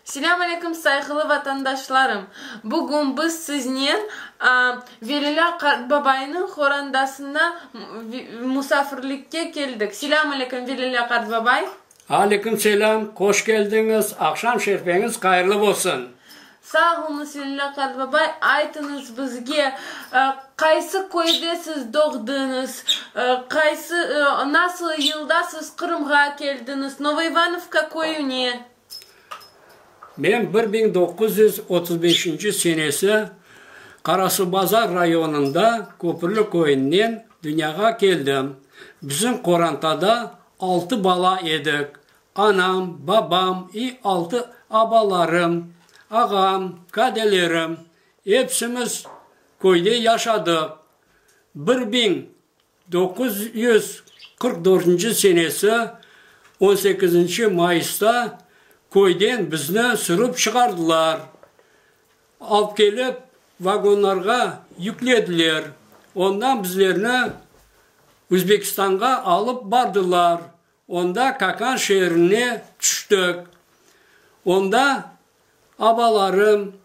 Selâm aleyküm, sayğılı vatandaşlarım! Bugün biz siznen Velilâ qartbabaynıñ qorandasına musafirlikke keldik. Selâm aleyküm, Velilâ qartbabay! Aleyküm selâm, hoş keldiñiz, aqşam şerfeñiz hayırlı olsun! Sağ oluñız, Velilâ qartbabay, aytıñız bizge, qaysı köyde siz doğdıñız, qaysı, nasıl yılda siz Qırımğa keldiñiz, Novoivanovka köyüne? Men 1935 senesi Qarasuvbazar rayonında Köpürli köyünden dünyağa keldim. Bizim qorantada altı bala edik, anam, babam i altı abalarım, ağam, kadelerim. Epsimiz köyde yaşadıq. 1944 senesi on sekizinci mayısta köyden bizni sürip çıqardılar. Alıp kelip vagonlarğa yüklediler. Ondan bizlerni Özbekistanğa alıp bardılar. Onda Kakan şeerine tüştik. Onda abalarım,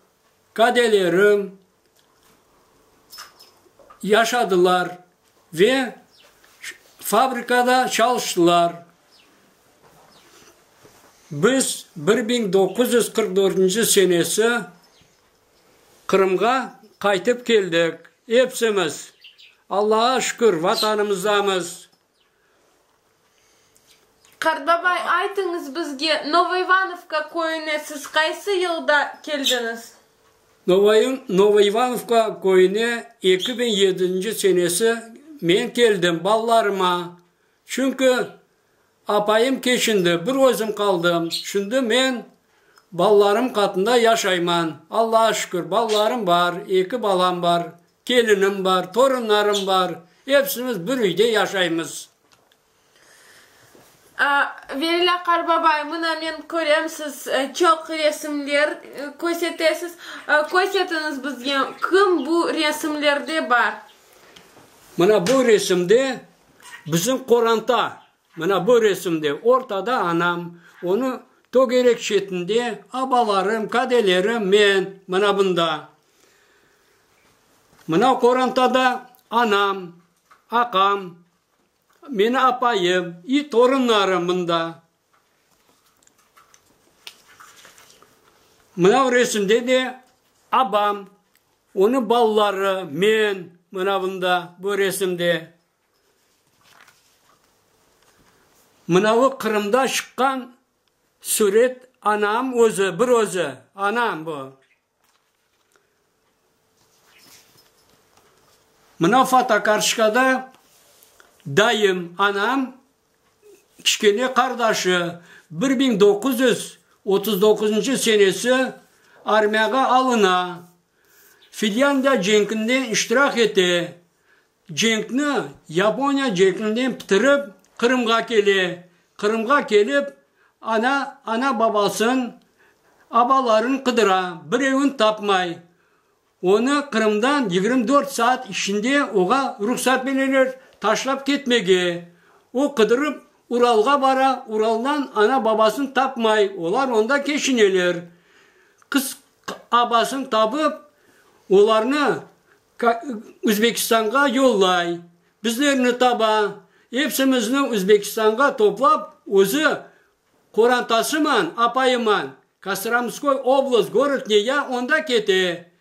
kadelerim yaşadılar ve fabrikada çalıştılar. Biz 1944 senesi Qırımğa qaytıp keldik. Epsimiz, Allağa şükür, Vatanımızdamız. Qartbabay, aytıñız bizge, Novoivanovka köyüne siz qaysı yılda keldiñiz? Novoivanovka köyüne 2007 senesi men keldim balalarıma. Çünki apayım keçindi, bir özüm qaldım. Şimdi men balalarım qatında yaşayman. Allağa şükür, balalarım bar, eki balam bar. Kelinim bar, torunlarım bar, epsimiz bir üyde yaşaymız. Velilâ qarbabay, mına men körem, siz çoq resimler kösetesiz. Kösetiñiz bizge, kim bu resimlerde bar? Mına bu resimde bizim qoranta. Mına bu resimde ortada anam, onıñ tögerek çetinde abalarım, kadelerim, men, mına bunda. Mına qorantada anam, aqam, meni apayım i torunlarım mında. Mına resimde de abam, onıñ balaları, men, mına bunda, bu resimde. Mınavı Qırımda çıqqan süret, anam özü, bir özü, anam bu. Mına fotokartoçkada dayım, anam, kiçkene qardaşı 1939 senesi armiyağa alına, Finlândiya cenkinde iştirak ete, Cenkni Yaponiya cenkinden pitirip, Qırımğa kele. Qırımğa kelip, ana, ana-babasın, abaların qıdıra, birevin tapmay. Onı Qırımdan 24 saat içinde oğa ruhsat bereler taşlap ketmege. O qıdırıp Uralğa bara, Uraldan ana-babasın tapmay, olar onda keçineler. Qız abasın tapıp, olarnı Özbekistanğa yollay, bizlerni taba, epsimizni Özbekistanğa toplap, özü qorantasıman, apayıman Kostromskoy oblast, gorod Neya, onda kete.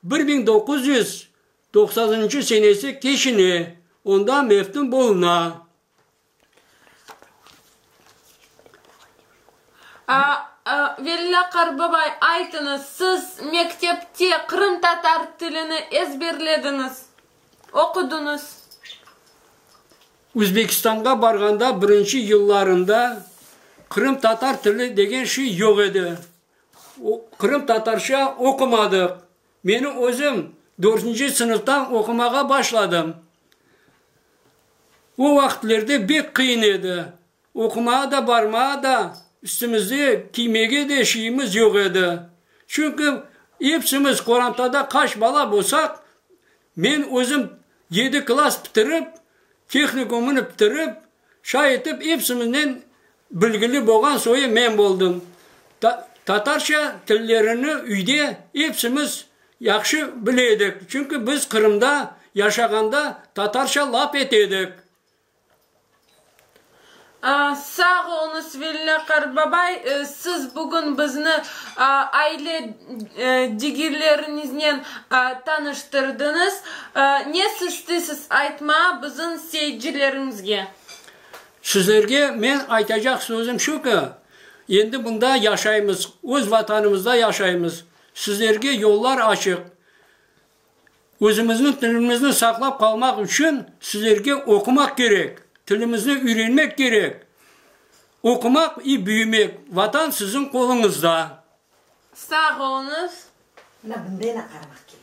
1990 senesi keçine, onda meftun boluna. Velilâ qarbabay, aytıñız, siz mektepte qırımtatar tilini ezberlediñiz, oqudıñız? Özbekistanğa barğanda birinci yıllarında qırımtatar tili degen şey yoq edi. Qırımtatarca oqumadıq. Meni özüm dörtünci sınıftan oqumağa başladım. O vaqıtlerde bek qıyın edi. Oqumağa da, barmağa da, üstümizde kiymege de şeyimiz yoq edi. Çünki epsimiz qorantada qaç bala bolsaq, men özüm yedi klass pitirip, tehnikumını pitirip, şay etip epsimizden bilgili bolğan soyu men boldım. Tatarca tillerini üyde epsimiz yahşı bile edik, çünki biz Qırımda yaşağanda tatarca laf ete edik. Sağ oluñız, Velilâ qartbabay, siz bugün bizni aile degerleriñiznen tanıştırdıñız. Ne isteysiz aytmağa bizim seyircilerimizge? Sizlerge men aytacaq sözüm şu ki, endi mında yaşaymız, öz Vatanımızda yaşaymız, sizlerge yollar açıq. Özümizniñ tilimizni saqlap qalmaq içün sizlerge oqumaq kerek, tilimizni üyrenmek kerek. Oqumaq i büyümek, Vatan siziñ qoluñızda. Sağ oluñız. Mına bunday da qaramaq kerek.